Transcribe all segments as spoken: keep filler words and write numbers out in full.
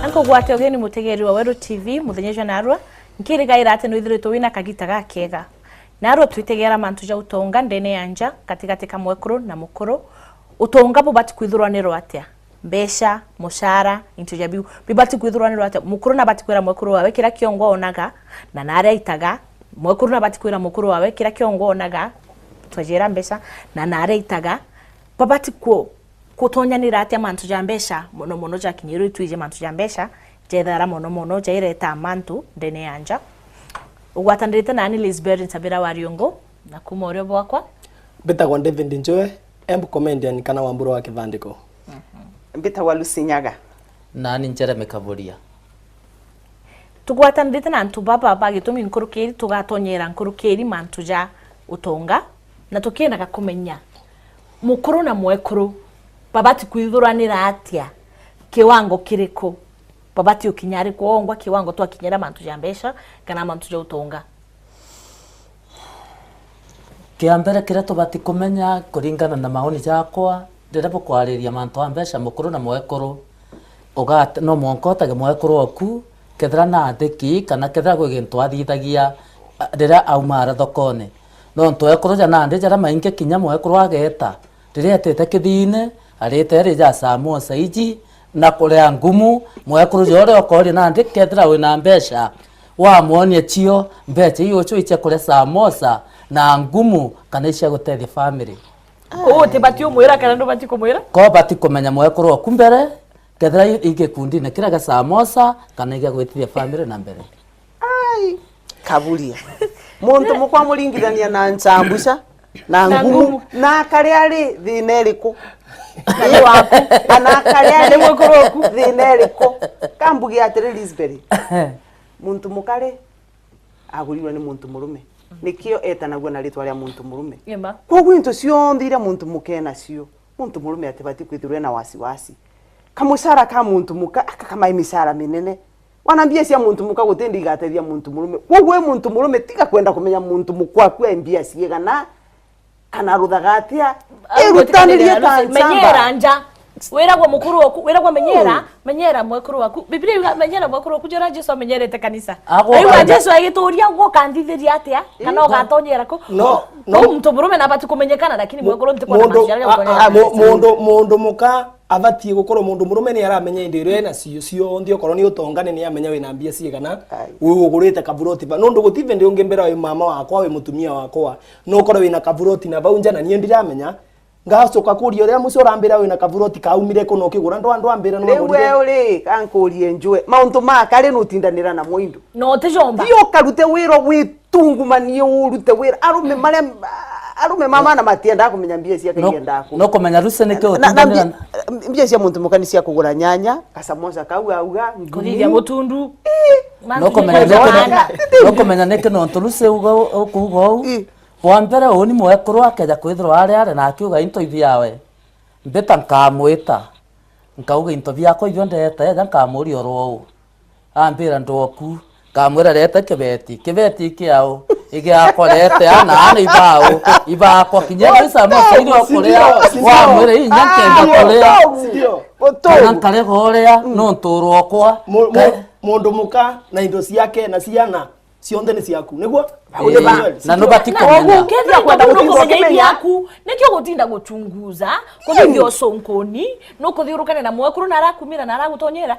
Ankugwate ugeni mutegeri wa Weru T V muthenya jwa narua, nkirigaira ati nwithiritwe wina kagita gakega. Narua twitegera mantu ja utonga ndene ya nja gatigati ka mwekuru na mukuru. Utonga bubati kwithirwa ni rwatia? Mbeca, mucara, into ja biu bibati kwithirwa ni rwatia? Mukuru nabati kwira mwekuru wawe kira kiongo onaga na naria aitaga. Mwekuru nabati kwira mukuru wawe kira kiongo onaga, twajira mbeca, na naria aitaga. Babati ku-, kutonyanira atia mantu ja mbeca, mono mono jakinyirwe itwiji mantu ja mbeca, jethara mono mono jaireta mantu ndene ya nja? Ugwatanirite nani Lisbeth Nsabira wa Riungu, na kuma urio bwakwa. Mbitagwa David Njue, embu comedian kana Wambura wa Kibandiko. Mbitagwa Lucy Nyaga. Nani Jeremy Kaburia. Tugwatanirite na antu baba ba gitumi nkurukiri, tugatonyera nkurukiri mantu ja utonga, na tukiendaga kumenya mukuru na mwekuru babati kwithuranira atia, kiwango kiriku babati ukinya ari kwongwa, kiwango twakinyira mantu ja mbeca kana mantu ja utonga? Kia mbere kiria tubati kumenya kuringana na maoni jakwa, riria bukwariria mantu a mbeca, mukuru na mwekuru, ugat-, no mwanka utage mwekuru oku, kethira naandiki kana kethira gwi gintu athithagia, a, riria aumara thokone. Nontu ekuru ja nandi jaria maingi kinya mwekuru ageta, riria etite kithine, arite ri ja samosa iji, na kuria ngumu, mwekuru ja uria ukoria nandi kethira wina mbeca, wamwonia cio, mbeca iu ucio icia kuria samosa na ngumu, kana icia gutethia family. Uu utibati umwira kana ndubati kumwira? Ko bati kumenya mwekuru oku mbere, kethira i, i gikundine kiria gia samosa, kana i gia gwitithia family na mbere. Ai, Kaburia. Muntu mukwa muringithania na nchambuca na Na ngumu, ngumu. Na akaria ri thina iriku? Ni waku. Kana akaria ri Ni mwekuru oku. Thina iriku? Kambuge atiri, Lisbeth. Muntu muka ri agurirwe ni muntu murume. Nikio etanagua na ritwa ria muntu murume. Ni ma. Kwoguo into cionthe iria muntu muka enacio, muntu murume atibati kwithirwa ena wasiwasi. Kamucara ka muntu muka aka kamai micara minene. Wana mbia cia muntu muka guti ndi igatethia muntu murume. Kwoguo wi muntu murume, tiga kwenda kumenya muntu mukwa aku e mbia ciigana, kana aruthaga atia. Au irutanirie gutikanira ta na Lucy. Menyera nchamba. Nja. Wiragwo mukuru waku, wiragwo menyera, Mm. menyera mwekuru waku. Biblia yuga, "Menyera mwekuru waku, njira Jesu amenyerete kanisa." Agwo Raiu baba. Jesu agituria, "Uguo ukandithiria atia? Kana Mm. ugatonyera ku?" No, no. Muntu murume nabati kumenyekana, lakini Mu-, mwekuru ntikwona mundu, maciara ya a, a, gutonyera mu-, kanisa. Mundu, mundu muka abatie gukorwo mundu murume ni aramenya indo iria ena cio cionthe, okorwo ni utongane ni amenya wina mbia ciigana, Ai. wi ugurite kaburoti ba. Nundu guti vindi ungi mbira wi mama wakwa, wi mutumia wakwa, no ukorwo wina kaburoti na bau nja na nie ndiramenya. Ngacoka kuria uria mucio urambira wina kaburoti kaumire ku na ukigura ndwa ndwambira ni Riu wagurire. We uri, kankurie njue. Mauntu ma kari nutindanira namo indu. No utijomba. Thii ukarute wira witungumanie urute wira. Arume maria, arume mama na matiendaga kumenya mbia cia No, kaiendaga ku. No kumenya Lucy niki Na, na utindanira mbia, mbia cia muntu muka ni cia kugura nyanya, kasamosa kau auga, Kuthithia ngumi. Mutundu. Ii. Mantu No kumenya niki, Joana. No kumenya niki nontu Lucy uga u-, ukuuga uu. Ii. Bwa mbere, uuni mwekuru akeja kwithirwa ari ari na akiuga into ithiawe, mbita nkamwita, nkauga into biakwa ibio ndete, eja nkamuria urwa uu. Ambira ndwoku, nkamwira rete kibeti. Kibeti kiau? Igiakwa rete, ana, ana ibau, ibakwa, kinya ni samosa iria ukuria, Sindio, sindio. Wamwira inya nkenda Ah, kuria. Sindio. Kana nkarega uria, Mm. nontu urwokwa. Mu-, mu-, Ka- mundu muka na indo ciake na ciana, cionthe ni ciaku, niguo? Ii. Yes. Na nubati Na kumenya. Kethira kwenda kwenda gutinda gukumenya ukimenya. Ibyaku, nikio gutinda guchunguza, kuthithia ucunkuni, nukuthiurukane na mwekuru na arakumira na aragutonyera.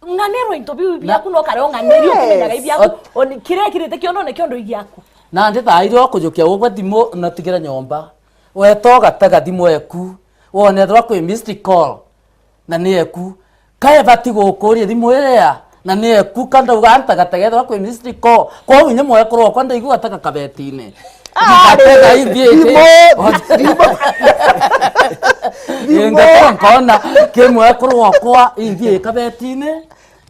Ng'anirwa into biu ibyaku, no kare ung'anirie ukimenyaga ibyaku. Ot- Oni kiria kirite kiondo nikio ndo igyaku. Nandi thaa iria ukujukia ugwe thimu na utigire nyomba, weta ugatega thimu eku, wone ethirwa kwi missed call. Na ni eku. Kae bati gukuria thimu iria, na ni eku, ka ndauga antagatagethwa kwi missed call. Kwou inya mwekuru wakwa ndaigua ataka kabetine. Ah, ngatega imbi iti. Thimo, thimo. Ii, ngatua nkona ki mwekuru wakwa imbi i kabetine,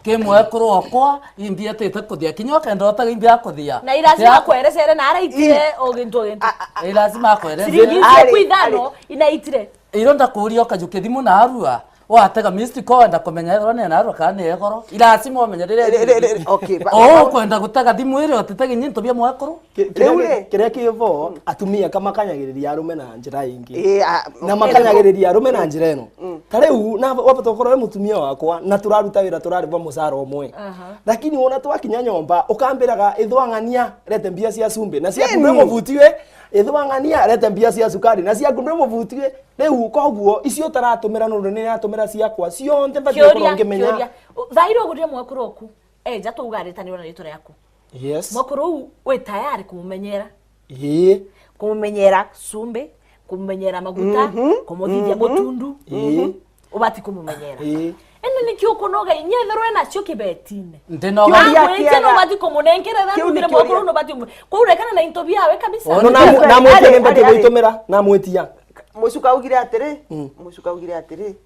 ki mwekuru wakwa imbi atite kuthia. Kinya ukenda utaga imbi akuthia. Na i lazima Tia- akwerecere na araitire Ii. o gintu o gintu. A, a, a, I lazima akwerecere. Ciringi icio Ari, ku ithano ari. Inaitire. Iro ndakuria ukajukia thimu na arua. Watega missed call, wenda kumenya ethirwa ni enarua kana ni egoro. Ilasima umenye riria Ri-, ri-, ri-, okay, ba-, o ba-, ukwenda gutega thimu iri utitegi nyi into bia mwekuru. Ki-, kiria Riu ki-, ri? Kiria ki bo, atumia kamakanyagiriria arume na njira ingi. Ii, a, Na okay. makanyagiriria arume na njira ino. Mm. Ta riu, na wabota ukorwo wi mutumia wakwa, na turaruta wira turari bwa mucara umwe. Aha. Lakini wona twakinya nyomba, ukambiraga, "Ithwang'ania, rete mbia cia cumbi." Na ciaku Nini? ndwi mubuti wi, "Ithwang'ania, rete mbia cia cukari." Na ciaku ndwi mubuti wi, Riu koguo icio utaratumira nundu ni natumira ciakwa cionthe mbati gukorwo Kiuria, ngimenya. kiuria. U-, thaa iria uguria mwekuru oku, eja tuuga aritanirwe na ritwa riaku. Yes. Mwekuru uu wi tayari kumumenyera? Ii. Kumumenyera cumbi, kumumenyera maguta, Mhm, kumuthithia mhm. mutundu. Ii. Ubati kumumenyera. Ii. Indi niki ukunoga inya ethirwa enacio kibetine? Ndinoga. Kiuria Agwite kiega. nubati kumunenkera thaa Kiu ni nubire mwekuru kiuria. nubati kumu-, kwou rekana na into biawe kabisa. Ona Ari, namu-, ari, namwitia ari, ni mbati ari, ari. gwitumira, namwitia. Mucuka augire atiri, Mm. Mucuka augire atiri,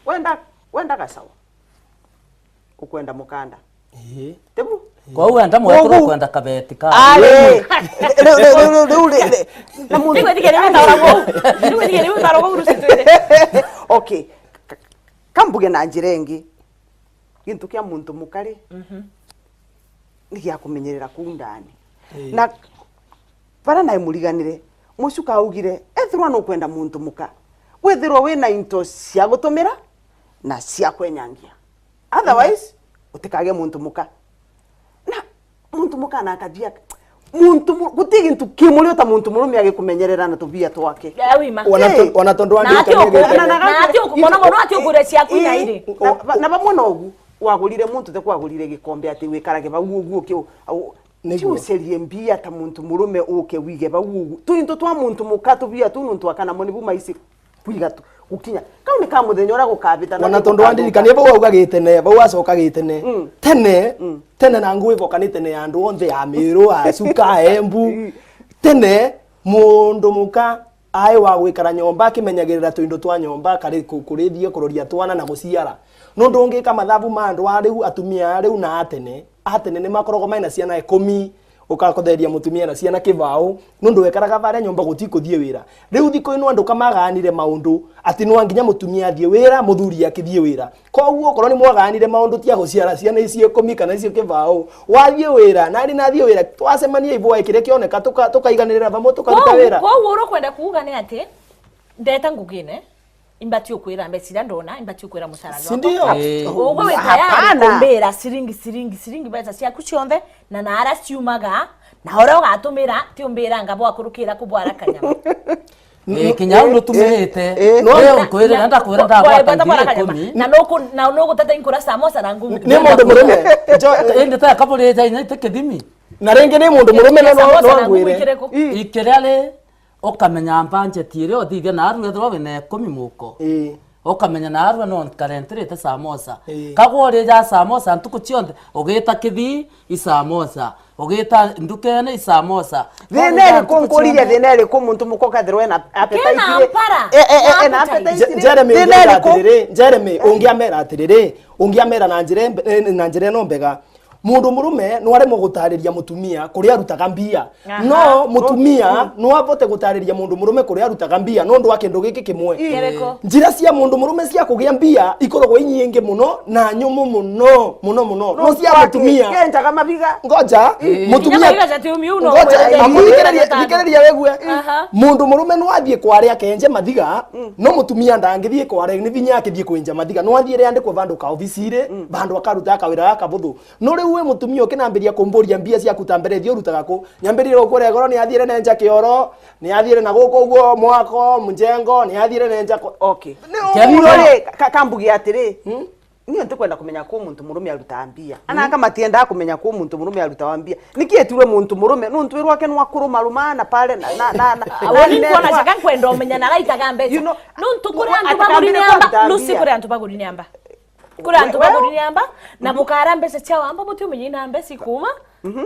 "Wenda, wenda gacawa, ukwenda mukanda." Ii. Tibu? Kwou wenda mwekuru Kogu- ukwenda kabeti ka. Ari. Riu, riu, riu, riu, riu, riu, na muntu Nigwitikia ni gutara guu. Nigwitikia ni gutara guu rucitwire. Okay. Ka-, kambuge na njira ingi. Gintu kia muntu muka ri, Mhm. ni gia kumenyerera kuu ndani. Ii. Na baria nae muriganire, Mucuka augire, ethirwa nukwenda muntu muka, withirwe wina into cia gutumira na cia kwenyangia. Otherwise, utikage muntu muka. Na muntu muka na akathia, muntu mu-, guti gintu kimuri uta muntu murume agikumenyerera na tubia twake. Eh, wima. Ona to-, Eh. ona tondu Na ati andikania uku-, gitene. Na ati uku-, mono mono ati ukure ciaku na iri. Na ba-, na bamwe nogu, wagurire muntu te kwagurire gikombe ati wikarage bau uguo ki-, au-, Niguo. Ti ucerie mbia ta muntu murume uke wige bau uguo. Tuinto twa muntu muka tubia tu nuntu akana moni bu maisi kwiga tu, gukinya. Kau ni ka muthenya uria gukabita na Ona tondu nigukathunga. wandirikania bau auga gitene, bau acoka gitene. Mm. Tene, Mm. tene na ngwivoka ni tene ya andu onthe ya Miru, a Chuka, a Embu. Mm. Tene, mundu muka ai wa gwikara nyomba akimenyagirira tuindo twa nyomba, kari ku-, kurithia, kuroria twana na guciara. Nundu ungika mathabu ma andu a riu, atumia a riu na a tene, a tene ni makoragwo mena ciana ikumi, ukakotheria mutumia na ciana kibau, nundu wekaraga baria nyomba guti kuthii wira. Riu thiku ino andu kamagaanire maundu, ati nwa nginya mutumia athii wira, muthuri akithii wira. Koguo, okorwo ni mwagaanire maundu tia guciara ciana icio ikumi kana icio kibau, wathii wira, nani nathii wira, twacemania ibwae kiria kioneka, tuka-, tukaiganirira bamwe, tukaruta Kwou, wira. Kwou ura ukwenda kuuga ni ati, ndeta ngugine, imbati ukwira mbeca iria ndona, imbati ukwira mucara Si jwakwa. ndio? Eh. Koguo wi tayari Hapana. kumbira ciringi, ciringi, ciringi mbeca ciaku cionthe, na naria ciumaga, na uria ugatumira, ti umbira ngabo akurukira kubwara kanyama. Eh, kinya au nutumirite. Eh, eh. No, Leo nkwirira, ndakwira, ndagwata ngiri ikumi. Na nuku-, na nuguteta inkura samosa na ngumu. Ni mundu murume. Jo-, indi ta kaburi ja inya ite kithimi. Na ringi ni mundu murume na no, Samosa no na ngumu ngwire. Ikiriku? Ii. Ikiria ri, ukamenya budget iria uthithia naarua ethirwa wina ikumi muko. Ii. Ukamenya naarua no nkarentirite samosa. Ii. Kagwa urija samosa ntuku cionthe, ugita kithii, i samosa. Ugita ndukene i samosa. Thina iriku nkuriria, thina iriku muntu muka ukethirwa ena appetite Kena ri? mpara. E, e, e, ena appetite Je-, ri? Jeremy, Thina ungiamera iriku? atiriri, Jeremy, ungiamera atiriri, ungiamera na njira embe-, eh, na njira ino mbega. Mundu murume no aremwe gutariria mutumia kuria arutaga mbia. Aha. No mutumia no avote gutariria mundu murume kuria arutaga mbia nondu wa kindu giki kimwe. Kiriku? Njira cia mundu murume cia kugia mbia ikoragwo inyingi muno na nyumu muno, muno, muno. No cia mutumia. Kenjaga mabiga. Ngoja, Ii. mutumia. Inya mabiga jatiumi uno Ngoja, ngwenda amu thikiriria, thikiriria wegue. Aha. Mundu murume no athie kwaria kenje mathiga, Mm. no mutumia ndangithie kwaria ni vinya akithie kwinja mathiga. No athiire andikwe vandu ka obisiri, Mm. vandu akaruta kawira gaka buthu. No riu wi mutumia ukinambiria kumburia mbia ciaku ta mbere ithio urutaga ku? Nyambiririe gukuria igoro ni athiire nenja kioro, ni athiire na guku uguo mwako, mjengo, ni athiire nenja ku-, Okay. Ni Keni uguo. Ri, ka-, kambuge atiri, Hmm? niu ntikwenda kumenya ku muntu murume arutaga mbia. Ana Hmm? aka matiendaga kumenya ku muntu murume arutaga mbia. Niki etirwe muntu murume? Nuntu wirwake nwa kurumaruma na pale na, na, na, na, Abo na ni nkwona nwa- caka nkwenda umenya na gaitaga mbeca. You know, Nuntu kuri wa-, antu baguri atakambire niamba, kwarutaga Lucy mbia. kuri antu baguri niamba. Kuri antu Well, baguri niamba, na mhm. bukara mbeca ciao amba buti umenye ina mbeca ikuma. Mhm.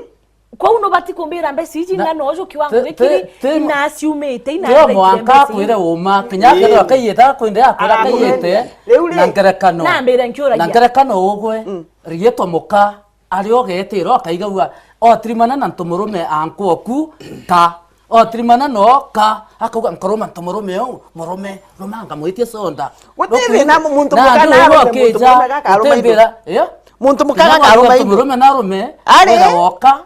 Kwou nubati kumbira mbeca iji Na, ing'ana uju kiwango te-, gikiri, te-, te-, inaciumite, tio inaregire mwanka mbeca akwire iji. uma, kinya Ii. akethirwa akaiyite, akwinde akwira Arakwire. akaiyite, Riu ri, na ngerekano. Nambire nkiuragia. Na ngerekano ugwe, Mm. riitwa muka, ari ogetira, akaigagua, otirimana na ntu murume ankwa oku, ka. Otirimana nooka, akauga, "Nkoroma ntu murume uu, murume, ruma nkamwitie soda." Guti thina, muntu muka na arume, muntu murume gaka aruma indo. Iyo? Muntu muka gaka aruma indo. Murume na arume, ari? Wira woka,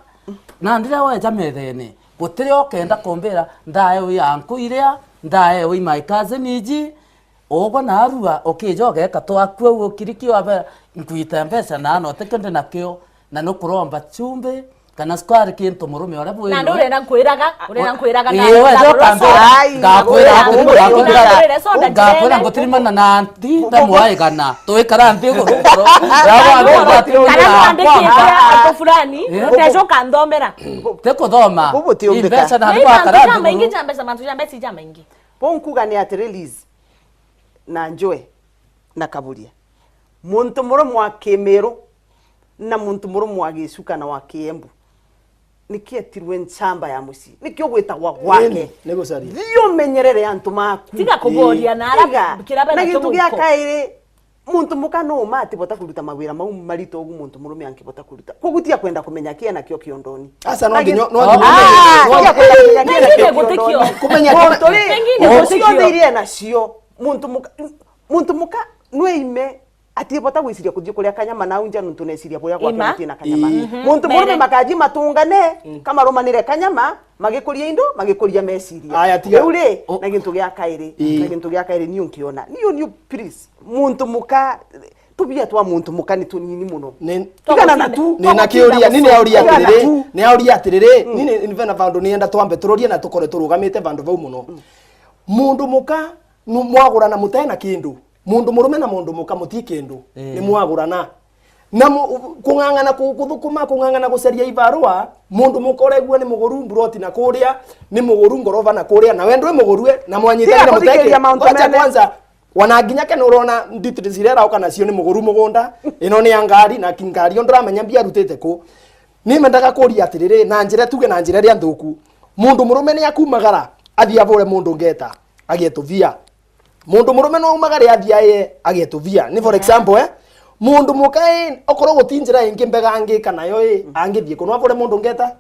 na ndire weja methene. Gutiri okenda kumbira, "Ndaewe anku iria, ndaewe my cousin iji." Ugwe naarua, ukija ugeka twaku au ukiriki wabe, nkwita mbeca na no tikio ndi nakio, na nukuromba chumbi, kana sukari kintu murume uria bwino. Na ndu urenda nkwiraga, urenda nkwiraga na. Ii, we nda jo kambe, ai, ngakwira, ngakwira, ngakwira, ngakwira, ngutirimana na anti, ndamwaigana, twikara nthi iguru ngoro. Kana nandikite antu fulani, eh? Utejoka nthomera. Tikuthoma. Bubu tiumbika. Mbeca na. Ni antu jamaingi ja mbeca, mantu ja mbeca jamaingi. Bo nkuga ni atiri, Liz, na Njue, na Kaburia. Muntu murume wa Kimiru na muntu murume wa Gicuka na wa Kiembu, niki etirwe nchamba ya mucii? Niki ugwitagwa gwake? Indi, ni gucaria. Thii umenyerere antu maku. Tiga kuboria na ara. Tiga. Kira bena. Na gintu gia kairi, muntu muka no uma atibota kuruta mawira mau marito ugu muntu murume angibota kuruta. Koguo tia kwenda kumenya ki enakio kiondoni. Asa, no nginya, no nginya. Ah, tia kwenda kumenya ki enakio kiondoni. Kumenya. Muntu ri, pengine gutikio. Cionthe iria enacio, muntu muka, muntu muka nwe ime, atibota gwiciria kuthii kuria kanyama nau nja nuntu neciria buria gwake gutina kanyama. Muntu murume makaji matungane, kamarumanire kanyama, magikuria indo, magikuria meciria. Aya, tiga. Riu ri, na gintu gia kairi, na gintu gia kairi niu nkiona. Niu, niu, please. Muntu muka, tubia twa muntu muka ni tunini muno. Tigana na tu. Ni na kiuria, ni ni auria atiriri, ni auria atiriri, ni ni vena vandu nienda twambe turorie na tukore turugamite vandu vau muno. Mundu muka, nu-, mwagurana mutena kindu. Mundu murume na mundu muka muti kindu. Ni mwagurana. Na mu-, kung'ang'ana ku-, kuthukuma, kung'ang'ana gucaria ibarua, mundu muka uregua ni muguru mburoti na kuria, ni muguru ngorova na kuria, na we ndwi mugurue, na mwanyitana na muteke. Wacha kwanza, wana nginya kena urona nditiri ciria irauka nacio ni muguru mugunda, ino ni ya ngari, na ki-, ngari yo nduramenya mbia arutite ku. Ni mendaga kuria atiriri, na njira tuge na njira iria nthuku. Mundu murume ni akumagara, athii avure mundu ngeta, agetuvia. Mundu murume no aumagare athia ye agetuvia. Ni for example, eh? Mundu muka i, okorwo guti njira ingi mbega angika nayo i, angithie ku, no avure mundu ngeta?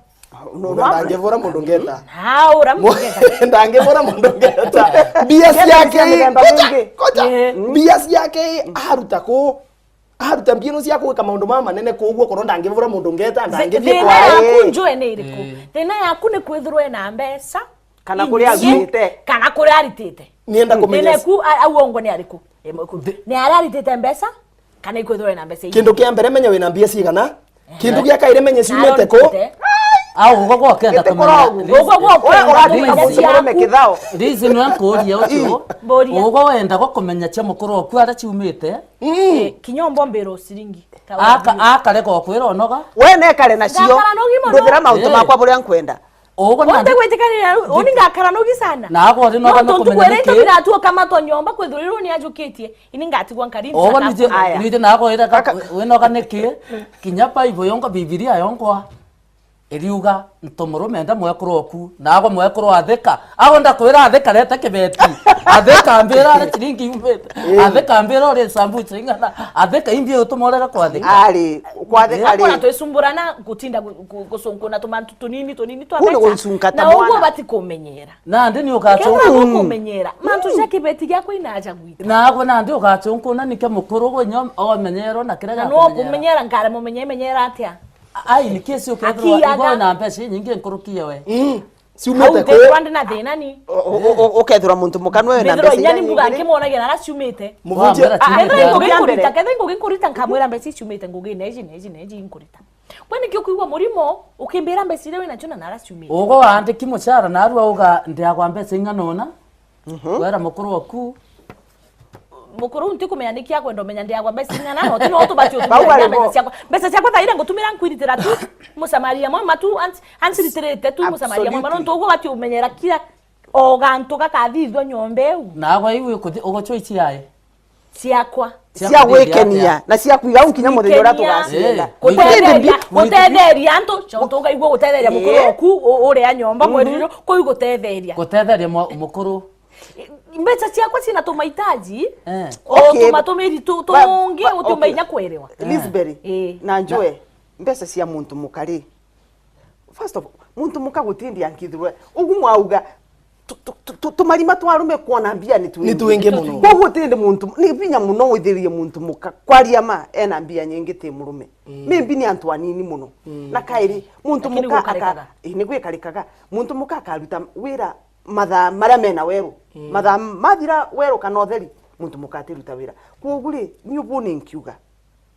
No, no, ndangivura mundu ngeta. Ha, ura mundu ngeta. Ndangivura mundu ngeta. Mbia ciake i, koja, koja. Mbia ciake i, aruta ku? Aruta mbia ino cia gwika maundu maya manene kwoguo, korwo ndangivura mundu ngeta, ndangithie kwao. Thina yaku Njue ni iriku? Thina yaku ni kwithirwa ena mbeca, kana kuria arutite. Kana kuria aritite. Nienda kumenya. Thina yaku a-, au ongo ni ariku? Ni aria aritite mbeca, kana ikwithirwa ena mbeca. Kindu kia mbere, menya wina mbia cigana. Kindu gia kairi, menya ciumite ku. Au ugo gwa kenda kumenya. Ugo gwa kenda kumenya ciaku. Ndizi nwe nkuria ucio. Ugo wenda gwa kumenya cia mukuru oku aria ciumite. Eh, kinya umbombera ciringi. Aka, akarega okwira onoga. We nekare nacio. Ngakara nogi mono. Nduthira mauntu makwa buria nkwenda. Ugo nandi. Wote gwitikanira, uni ngakara nogi sana. Na agwa ri noga no kumenya niki. Ntukwirite biratuo kama to nyomba kwithirwa ni ajukitie. Ini ngatigwa nkari. Ugo nije, nije na agwa ira ka, we noga niki. Kinya Bible yongo, Bibilia yongo. Iriuga, ntu murume enda mwekuru oku, na agwe mwekuru athika. Agwe ndakwira athika, rete kibeti. Athika mbira ari ciringi yumite. Athika mbira uri sambusa ing'ana. Athika imbi utumorera kwathika. Ari, kwathika ari. Akona twisumburana gutinda gu-, gu-, gucunkuna tumantu tunini, tunini twa mbeca. Kuni guncunkata mwana. Na uguo bati kumenyera. Nandi ni ugacunkuna. Kethira gukumenyera. Mantu ja kibeti giakwa inaja gwita. Na agwe nandi ugacunkuna nike mukuru gwe nyo omenyero na kiria. Na no kumenyera, nkare mumenye, menyera atia? Ai, ni kesi ukethirwa igo na mbeca inyingi nkuruki ya we. Mm. Ciumite ku? Au kwandi na thina ni. O-, o-, o-, ukethirwa muntu muka nwe na mbeca inya ni muga nkimonagia na ara ciumite. Muvunjia. Ketha ngugi nkurita, ketha ngugi nkurita nkamwira mbeca ici ciumite ngugi na iji, na iji, na iji nkurita. Kwani kio kuigua murimo, ukimbira mbeca iria wina cio na ara ciumite. Ugo waandiki mucara na arua uga ndiagwa mbeca ing'ana ona. Wera mukuru oku. Mukuru nti kumenya niki akwenda umenya ndiagwa mbeca ing'ana, no ti no tubati utumira mbeca ciakwa. Mbeca ciakwa thaira ngutumira nkwiritira tu. Musamaria mwema tu, ans-, ansiritirite tu musamaria mwema, no ntu uguo bati umenyera kira o gantu gakathithua nyomba iu. Na agwa iu ikuthi ugochwa ici ai. Ciakwa. Cia gwikenia na cia kwiga au nkinya muthenya uria tugacienda. Gutetheria, gutetheria antu, ciontu ugaigua gutetheria mukuru oku uria nyomba mweririo kuu gutetheria. Gutetheria mukuru. Mbeca ciakwa cina tumahitaji. Eh. O tumatumiri tu tungi utiumba inya kwerewa. Lisberi, na Njue, mbeca cia muntu mukari. First of all, Muntu muka gutindi ankithirwe. Ugu mwauga, tu-, tu-, tu-, tu-, tumarima twa arume kwona mbia ni twingi. Ni twingi muno. Koguo tindi muntu, ni binya muno withirie muntu muka kwaria ma ena mbia nyingi ti murume. Mm. Maybe ni antu anini muno. Mm. Na kairi, muntu muka aka-, ii, ni gwikarikaga. Muntu muka akaruta wira mathaa maria mena weru. Mm. Mathaa mathira weru kana utheri, muntu muka atiruta wira. Koguo ri, ni ubu ni nkiuga.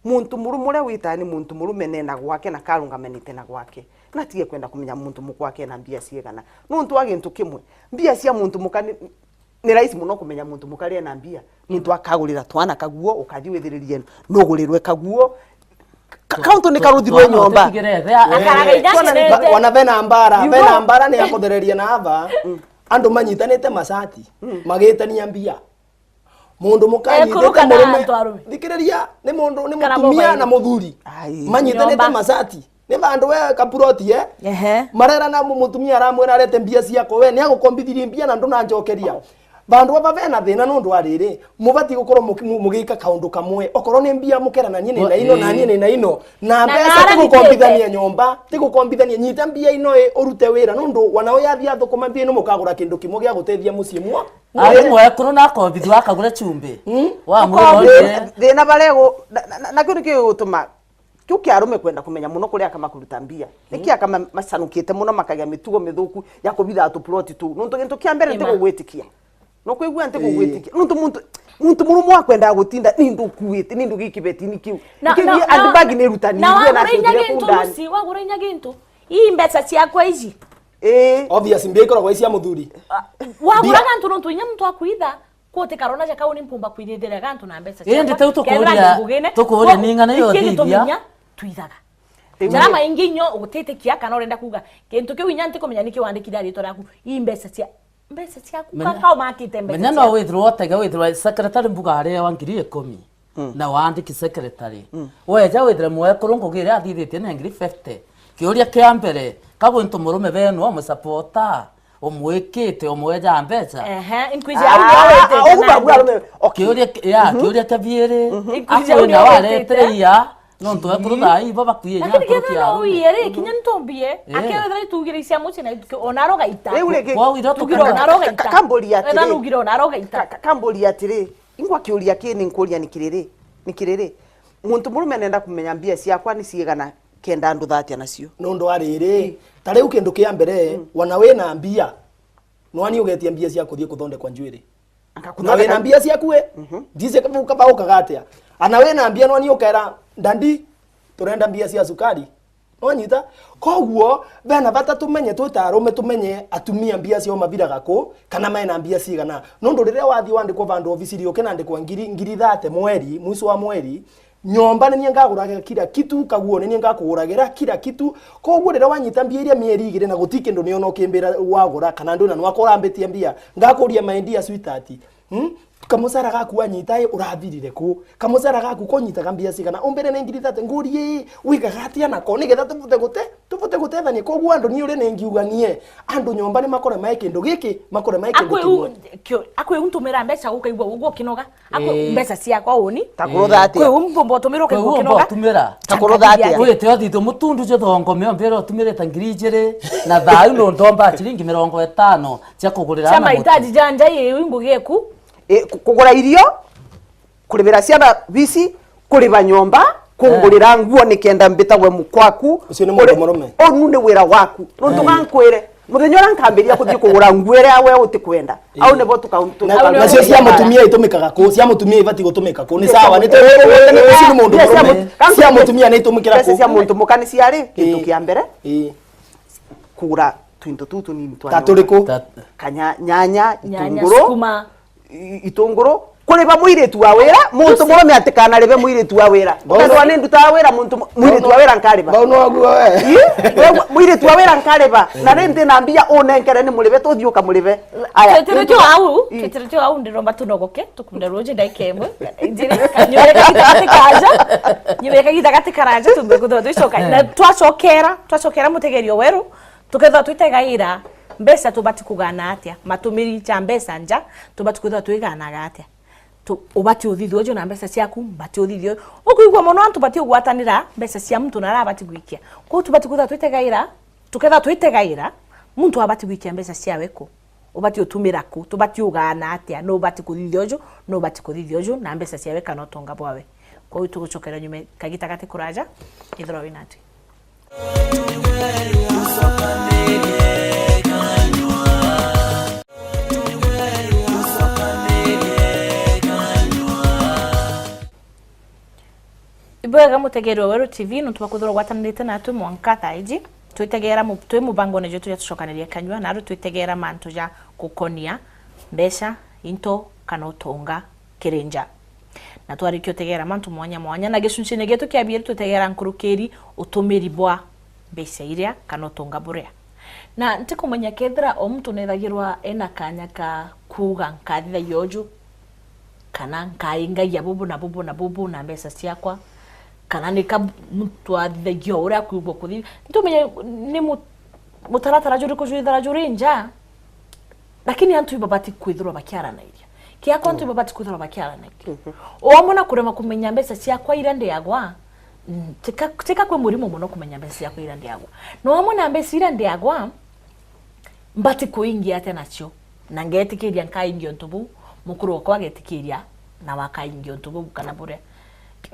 Muntu murume uria witaa ni muntu murume nena gwake na karungamanite na gwake. Na atige kwenda kumenya muntu muka wake ena mbia ciigana. Nontu wa gintu kimwe, mbia cia muntu muka ni, ni rahisi muno kumenya muntu muka ri ena mbia. Nontu akagurira twana kaguo, ukathi withiririe nugurirwe kaguo. Ka-, kauntu ni karuthirwe nyomba. Akaraga inya twana ni- cienete. Wana bena mbara, bena mbara ni akuthereria na ava. Mm. Andu manyitanite macati, magitania mbia. Mundu muka anyitite murume. Thikiriria, ni mundu, ni mutumia na muthuri. Ai. Manyitanite macati. Ni vandu we kapuroti, eh? Ehe. Marera na mu-, mutumia aramwira arete mbia ciakwa, we ni agukombithirie mbia na ndunanjokeria. Vandu ava vena thina nontu wa riri, mubati gukorwo muki-, mu-, mugika kaundu kamwe. Okorwo ni mbia mukera na nyie ni na ino, na nyie ni na ino. Na mbeca ti gukombithania nyomba, ti gukombithania. Nyita mbia ino i, urute wira nontu wana uyu athia athukuma mbia ino mukagura kindu kimwe gia gutethia mucii mwo. Ari mwekuru na akombithua akagure chumbi. Mm. Wa mwira. Thina baria gu-, na, na, na, na kiu nikio gigutuma kiu kia arume kwenda kumenya muno kuria akama kuruta mbia. Niki akama macanukite muno makagia mitugo mithuku ya kubitha tu plot tu. Nontu gintu kia mbere nti gugwitikia. No kwigua nti gugwitikia. Nontu muntu, muntu murume akwendaga gutinda ni ndu kuite, ni ndu gikibeti ni kiu. Na, na, handbag ni rutani na wagura inya gintu, Lucy, wagura inya gintu. Ii mbeca ciakwa iji. Ii. Obvious, mbia ikoragwo i cia muthuri. Wagura gantu nontu inya muntu akuitha, ko utikara unaja kau ni mpumba kwithithira gantu na mbeca ciakwa. Indi tau tukuria, tukuria ni ng'ana yo thithia. Twithaga. Jarama ingi inyo utitikia kana urenda kuga kintu kiu inya ntikumenya niki wandikire ritwa riaku. Ii mbeca cia, mbeca ciaku. Menya, ka, ka umakite mbeca ciaku. Menya no withirwa utega, withirwa secretary mbuga arewa ngiri ikumi. Mm. Na waandiki secretary. Mm. Weja withire mwekuru ngugi iria athithitie ni ngiri fifty. Kiuria kia mbere, ka gwintu murume benu umusapota, umwikite, umweja mbeca? Ehe, inkwiji au ni awitite nandi. Okay. Kiuria ki-, ya, kiuria kia biiri, inkwiji au ni awitite. Akwina waretire ia, nontu ekuru thaa ii ibo bakwiye inya. Lakini kethira no uiye ri, kinya ntumbie, akethira itugire cia mucii na itukio, ona arogaita. Riu riki, kwau ira tugire ona arogaita. Ka-, ka-, kamburi atiri. Ethira nugire ona arogaita. Ka-, ka-, kamburi atiri. Ingwa kiuria kii ni nkuria ni kiriri, ni kiriri. Muntu murume nenda kumenya mbia ciakwa ni ciigana kenda nduthatia nacio. Nontu wa riri, ta riu kintu kia mbere, wana wina mbia, nwani ugetia mbia cia kuthii kuthondekwa njuiri. Na wina mbia ciaku wi, ndisi kaba ukaba ukaga atia? Ana wina mbia nwani ukera, "Dadi, turenda mbia cia sukari." Nwanyita? Koguo, bena bata tumenye, twi ta arume tumenye atumia mbia ciao mabiraga ku, kana mena mbia cigana. Nontu riria wathii wandikwa vandu obisiri, ukinandikwa ngiri, ngiri thate mweri, mwiso wa mweri, nyomba ni nie ngaguragira kila kitu, kaguo ni nie ngakuguragira kila kitu. Koguo riria wanyita mbia iria mieri igiri na guti kindu niona ukimbira wagura, kana ndwina nwakwa urambitia mbia, ngakuria, "My dear sweetheart, Hmm? Kamucara gaku wanyita i, urathirire ku? Kamucara gaku konyitaga mbia cigana? Umbire ni ngiri thate, ngurie i, wigaga atia nako? Nigetha tubute gute-, tubute gutethania. Koguo andu ni uri ni ngiuga nie, andu nyomba ni makore mai kindu giki, makore mai kindu kimwe. Akwi u-, kio-, akwi untumira mbeca ukaigua uguo ukinoga? Akwi mbeca ciakwa uni? Ta kurutha atia? Kwi u mpumba utumirwa ukaigua ukinoga? Kwi u mpumba utumira? Ta kurutha atia? Wite othithu mutundu juthongome, umbire utumirite ngiri ijiri, na thaa ii nondomba ciringi mirongo itano cia kugurira cia ana mutu. Mahitaji ja nja, ii ngugi eku. E, ku-, kugura irio, kuribira ciana bisi, kuriba nyomba, kungurira nguo nikenda mbitagwe mukwaku. Ucio ni mundu murume. Unu ni wira waku. Nontu gankwire, muthenya uria nkambiria kuthii kugura nguo iria we utikwenda, au nibo tuka-, tuka-, nacio cia mutumia itumikaga ku? Cia mutumia ibati gutumika ku? Ni sawa, ni tu-, ucio ni mundu murume. Cia mutumia ni itumikira ku? Mbeca cia muntu muka ni ciari, kintu kia mbere. Ii. Kugura twinto tuu tunini twa nyomba. Ta turiku? Ta- Kanya-, nyanya, nyanya, itunguru, sukuma. I-, itunguru, kuriba mwiritu wa wira, muntu murume atikanaribe mwiritu wa wira. Bau no- Ukethwa ni nduta wa wira, muntu mu-, mwiritu wa wira nkariba. Bau no aguo we. Ii, we, mwiritu wa wira nkariba. Na ri nti na mbia unenkere ni muribe, tuthii ukamuribe. Aya. Twitiritio au, ii, twitiritio au, ndiromba tunogoke. Tukunde ruji ndaika imwe. Njire, nyumire kagita gati kaja. Nyumire kagita gati karaja, tumbe kuthwa twicoka. Na twacokera, twacokera mutegerio weru, tukethwa twitegaira mbeca tubati kugana atia? Matumiri ja mbeca nja, tubati kwithwa twiganaga atia? Tu-, ubati uthithia uju na mbeca ciaku, mbati uthithia uju. Ukuigua mono antu bati ugwatanira mbeca cia muntu na arabati gwikia. Kwou tubati kwithwa twitegaira Tukethirwa twitegaira, muntu abati gwikia mbeca ciawe ku? Ubati utumira ku? Tubati ugaana atia? Nu ubati kuthithia uju, nu ubati kuthithia uju, na mbeca ciawe kana utonga bwawe? Kwou tugucokera nyuma kagita gati kuraja, ithirwa wina atwi. Ibwega mutegeri wa Weru T V, nontu bwa kwithirwa ugwatanirite natwi mwanka thaa iji. Twitegera mu-, twi mubangone jwetu ja tucokanirie kanyua, naru twitegera mantu ja gukonia mbeca, into, kana utonga kiri nja. Na twarikia utegera mantu mwanya mwanya, na gicuncine gietu kia biiri twitegera nkurukiri utumiri bwa mbeca iria kana utonga buria. Na ntikumenya kethira o muntu nethagirwa ena kanya ka kuuga, nkathithagia uju, kana nkaingagia bubu na bubu na bubu na mbeca ciakwa, kana ni ka muntu athithagia o uria akwigua kuthithia. Ntiumenya ni mu-, mutaratara juriku jwithira juri nja, lakini antu ibabati kwithirwa bakiaranairia. Kiakwa antu ibabati kwithirwa bakiaranairia. O amwe na kurema kumenya mbeca ciakwa iria ndiagwa, mm, tika, tika kwi murimo muno kumenya mbeca ciakwa iria ndiagwa. No amwe na mbeca iria ndiagwa, mbati kuingia atia nacio? Na ngetikiria nkaingia untu buu, mukuru wakwa agetikiria, na wakaingia untu buu kana buria.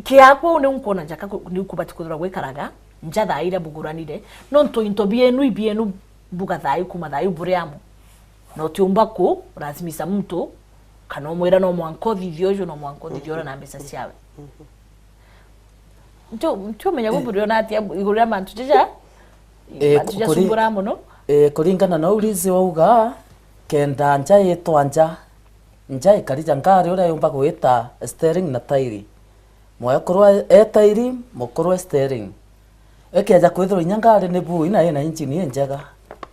Kiakwa uu niu nkwona njaka ku-, niu kubati kwithirwa gwikaraga, nja thaa iria buguranire, nontu into bienu ibienu buga thaa iu kuma thaa iu buri amu. Na utiumba ku lazimisha muntu, kana umwira no mwanka uthithie uju, no mwanka uthithie uria na mbeca ciawe. Ntu-, ntiumenya buburiona atia iguru ria mantu jaja? Eh, mantu kuri-, jasumbura muno. Eh, kuringana na uu Liz wauga, kenda nja itwa nja, nja ikari ja ngari uria yumba gwita steering na tairi. Mwekuru e, e tairi, mukuru e steering. Ikeja kwithirwa inya ngari ni bui na ina injini injega,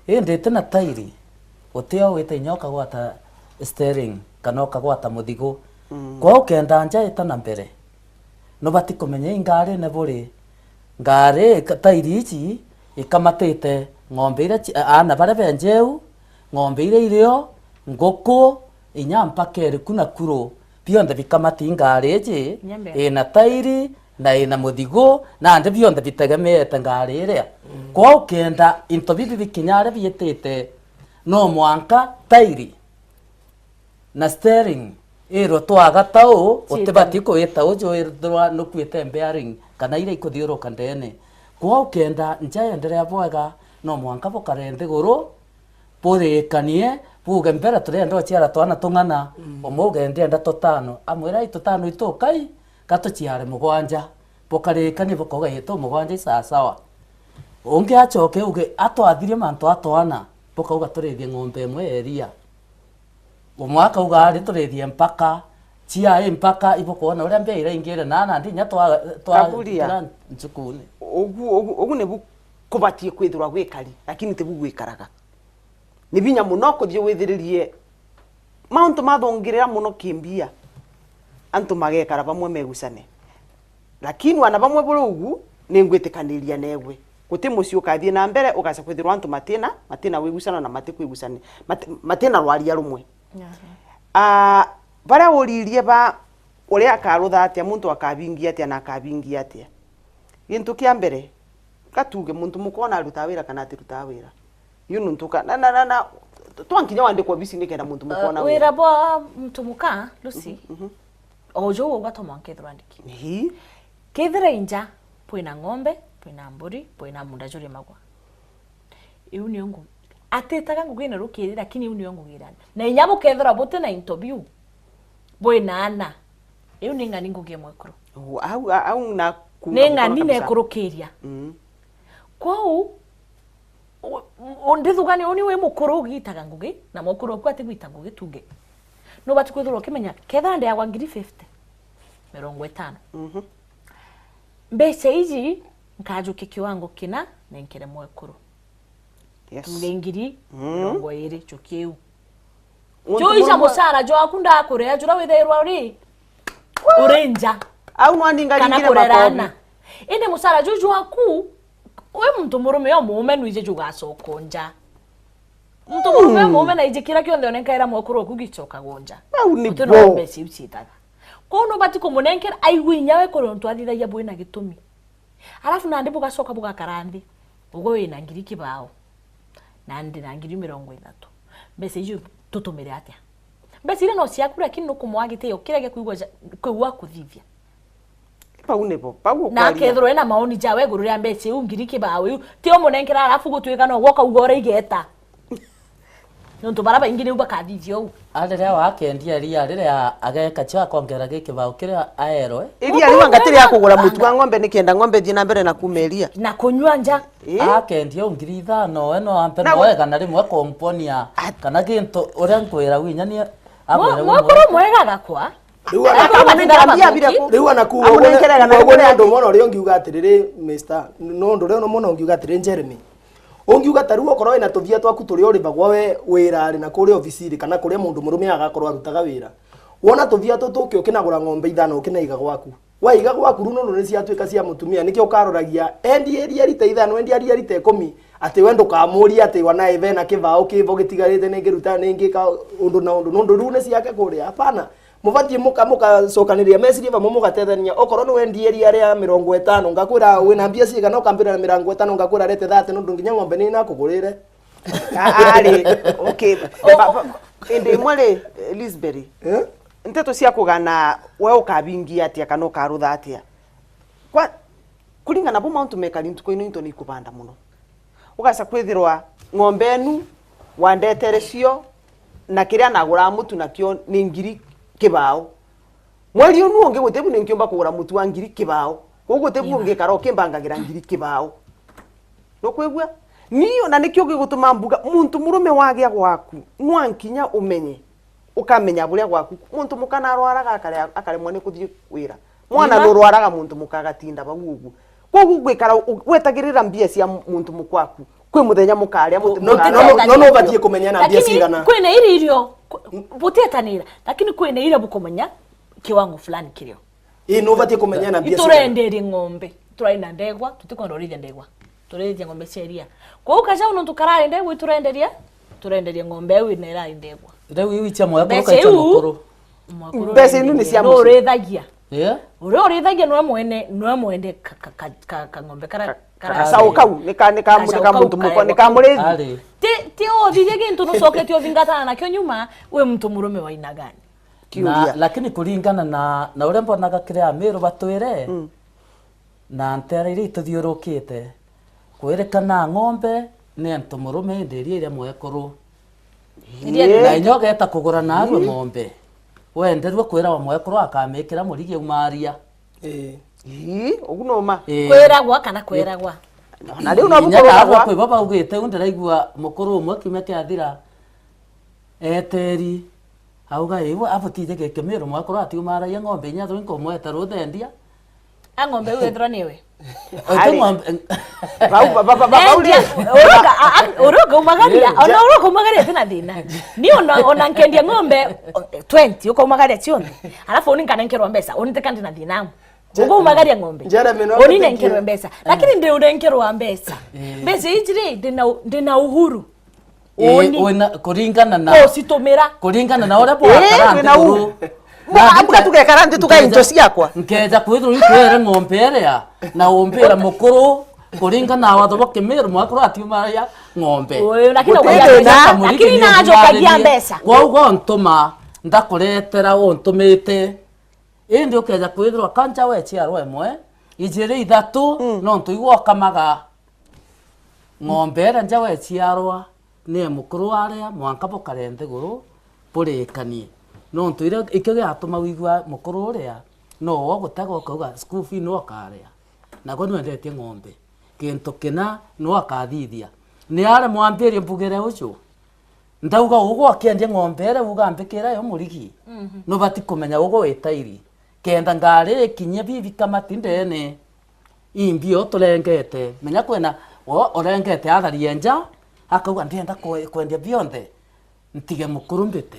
indi iti na tairi, utio wita inya ukagwata steering kana ukagwata muthigu. Mm. Kwou kenda nja ita na mbere, nubati kumenya i ngarine buri. Ngari ka-, tairi iji ikamatite ng'ombe iria ci-, aana baria benjeu, ng'ombe iria irio, nguku, inya mpaka iriku na kuru, bionthe bikamati ngari iji, inya mbere, ina tairi na ina muthigu, nandi bionthe bitegemeete ngari iria. Mm. Kwou kenda into bibi bikinya aria biitite, no mwanka tairi na steering irwe twaga tau, ciita, utibati kwita uju withirwa nukuite bearing kana iria ikuthiuruka ndene. Kwou kenda nja yenderea bwega, no mwanka bukare nthiguru, burikanie, buge, mbere turenda uciara twana tung'ana, mm, umwe uge, ndienda tutano, amwira, ai tutano itukai, ka tuciare mugwanja. Bukarikania bukauga, ii, tu mugwanja i sawasawa. Ungi acoke uge, atwathirie mantu a twana, bukauga turithie ng'ombe imwe ya iria. Umwe akauga, ari turithie mpaka, cia i mpaka, ibukwona uria mbia iraingire na nandi inya twa, twa, Kaburia, tira ncukuni. Ugu, ugu, ugu nibu kubatie kwithirwa gwikari, lakini tibu gwikaraga. Ni binya muno kuthii withiririe mauntu mathungirira muno kimbia, antu magekara bamwe megucane. Lakini wana bamwe buri ugu, ningwitikaniria negwe. Guti mucii ukathii na mbere ugaca kwithirwa antu matina, matina wigucano na matikwigucani-, mati-, matina rwaria rumwe. Aha. Ah, baria uririe ba uria akarutha atia, muntu akabingia atia na akabingia atia. Gintu kia mbere, gatuge muntu muka ona arutaga wira kana atirutaa wira. Yu nuntu ka-, na, na, na, na, twankinya wandikwa obisi nikenda muntu muka ona wira. Wira bwa muntu muka, Lucy, mhm, mhm, o juu uga to mwanka ethirwa andiki. Ii. Kethira inja, bwina ng'ombe, bwina mburi, bwina munda jurimagwa. Iu niyo ngu-, atitaga ngugi na rukiri, lakini iu niyo ngugi irani. Na inya bukethirwa buti na into biu, bwina ana, iu ni ng'ani ngugi e mwekuru. Uu, au, au na kuuga ni ng'ani kabisa. Nekurukiria. Mm. Kwou, u-, u-, ndithugania uni wi mukuru ugitaga ngugi, na mwekuru oku atigwita ngugi tuge. Nubati kwithirwa ukimenya, kethira ndiagwa ngiri fifty, mirongo itano. Mhm. Mbeca iji, nkajukia kiwango kina, nenkere mwekuru. Yes. Tuge ngiri, mm, mirongo iri, njukia iu. Muntu juija murima mucara jwaku ndakurea, jura withairwa uri, uri nja. Au no aninga kana ringire kurera makobi. Ana. Indi mucara ju jwaku, wi muntu murume o muume, nwiji jugacoka nja. Muntu murume o muume na iji kira kionthe onenkaira mwekuru oku gicoka gunja. Au ni bo. Mbeca iu ciitaga. Kwou nubati kumunenkera aigue inya we kuri untu athithagia bwina gitumi. Alafu nandi bugacoka bugakara nthi. Ugu wina ngiri kibao, na ndi na ngiri mirongo ithatu. Mbeca icio tutumire atia? Mbeca iria no ciaku, lakini nukumwaa gitio kiria gia kwigua ja-, kwigua kuthithia. Pau nibo, pau na ukwaria. Akethirwa ena maoni jawe iguru ria mbeca iu, ngiri kibao iu, ti umunenkera, alafu gutwika no gwoka uga uraigeta. Nontu bara baingi niu bakathithia uu. A, riria wakendia iria, riria ageka cio akongera gi kibao kiria aerwe. Iria riu anga ti ria kugura mutu wa ng'ombe, nikenda ng'ombe ithie na mbere na kuuma iria. Na kunyua nja. Ii. Akendia u ngiri ithano, we no ampe. Na no gu- wega na rimwe komponia. At- kana gintu uria nkwira winya ni akwira. Mwe-, mwekuru mwega gakwa. Riu ana- Aka matinda mabiki. Riu ana kuuga uguo ni, amunenkere gana kuuga uguo ni rimwe undu mwana uria ungiuga atiriri, Mister, ni undu uria mwana ungiuga atiriri, Jeremy. Ungiuga ta riu okorwo wina tuthia twaku turia urivagwa we wira ari na kuria obisiri kana kuria mundu murume agakorwo arutaga wira. Wona tuthia tutu uke ukinagura ng'ombe ithano ukinaiga gwaku. Waiga gwaku riu nondu ni ciatuika cia mutumia, nikio ukaroragia, endi iria rita ithano, endi aria rita ikumi, ati we ndukamuria ati wanae vena kibao kivo gitigarite ningiruta ningika undu na undu, nondu riu ni ciake kuria. Hapana. Mubatie muka-, mugacokaniria meciria vamwe mugatethania. Okorwo ni wendie iria ria mirongo itano, ngakwira wina mbia cigana, ukambira na mirongo itano, ngakwira rete thate, nondu nginya ng'ombe ni nakugurire. A-, ari, okay. Ba-, ba-, indi imwe ri, Lisberi, eh? Nteto cia kugana, we ukabingia atia kana ukarutha atia? Kwa, kuringana bu mauntu mekari ntuku ino into ni ikubanda muno. Ugaca kwithirwa ng'ombe enu wandetere cio, na kiria naguraa mutu nakio ni ngiri kibao. Mweri unu ungi guti bu ninkiumba kugura mutu wa ngiri kibao. Kuu guti bu ungikara ukimbangagira ngiri kibao. Nukwigua? Ni ona nikio gigutuma mbuga, muntu murume wagia gwaku, nwa nkinya umenye. Ukamenya buria gwaku. Muntu muka narwaraga akare-, akaremwa ni kuthii wira. Mwana nurwaraga muntu muka agatinda bau uguo. Koguo gwikara u-, wetagirira mbia cia muntu mukwaku, kwi muthenya mukaria muti. No, no, no, no, no ubatie kumenya na mbia cigana. Lakini kwina iria irio, ku-, butietanira, lakini kwina iria bukumenya kiwango fulani kirio. Ii, no ubatie kumenya na mbia cigana. Iturenderie ng'ombe, turai na ndegwa, tutikwenda urithia ndegwa. Turithie ng'ombe cia iria. Kwou kajau nontu karari ndegwa, iturenderia, turenderia ng'ombe iu ina irari ndegwa. Riu iu icia mwekuru. Mbeca kaicha iu, mukuru. Mbeca inu ni cia mucii. Nurithagia. Yeah. Uria urithagia nwe mwene, nwe mwene ka, ka, ka, ka, kang'ombe kara, ka, kara, kagacagu kau, ni ka, ni ka, ni ka muntu mukwa, ni ka murithi. Ari. Ti, ti uthithie gintu nucoketie uthingatana nakio nyuma, wi muntu murume wa aina gani? Kiuria. Na, lakini kuringana na, na uria mbonaga kiri Amiru batwire, mm. Na nteere iria ituthiurukite, kwirikana ng'ombe ni antu murume, indi iria iria mwekuru. Iria. Na inya ugeeta kugura naarua ng'ombe, wenderua kwirawa mwekuru akamikira murigi auma aria. Ii. Ii, ugu numa. Ii. Kwiragwa kana kweragwa? Na riu no inya bukwiragwa. Kwi bo baugite, u ndiraigua mukuru umwe kiumia kiathira, eeteri, auga, "Ii, we abutije gikimiru mwekuru atiumaragia ng'ombe inya thu inkumweta ruthendia." A ng'ombe iu ethirwa niwe. Ote ng'ombe. Bau, ba, ba, ba, ba, bau ria. Uroka, a, a, uroka umagaria, ona uroka umagaria tina thina. Ni ona, ona nkendia ng'ombe, o, twenty, ukaumagaria cionthe. Alafu uni nkanenkerwa mbeca, uni tika ndina thina amu. Je-, ukaumagaria ng'ombe. Jeremy, no uni nenkerwe mbeca. Lakini ndi unenkerwa mbeca. Eh. Mbeca iji ri, ndina u-, ndina uhuru. Ii, uni. Wina, kuringana na, kucitumira. Kuringana na uria bwakara nthi uru. Ii, wina u-, na abuga tugekara nthi tugae into ciakwa. Nkeja kwithirwa itwere ng'ombe iria, na umbira mukuru, kuringana na watho bwa Kimiru, mwekuru atiumaria ng'ombe. Uyu, lakini guti thina. Lakini najokagia mbeca. Kwou gontuma, ndakuretera untumite. Indi ukeja kwithirwa kanja weciarwa imwe, ijiri, ithatu, mm, nontu iu okamaga. Ng'ombe iria nja weciarwa, ni mukuru aria, mwanka bukare nthiguru, burikanie. Nontu iria, ikio giatuma wigua mukuru uria, no o gutega ukauga, "School fee no ukaria." Nago nwendetie ng'ombe. Kintu kina no akathithia. Ni aria mwambirie mbugire uju. Ndauga ugu akiendia ng'ombe iria uga mbikira yo murigi. Mhm. Nubati kumenya ugu witairi. Kenda ngari ikinyie bibi kamati ndene. Imbi o turengete. Menya kwina, o, urengete athari enja, akauga, "Ndienda kwe-, kwendia bionthe. Ntige mukuru mbite."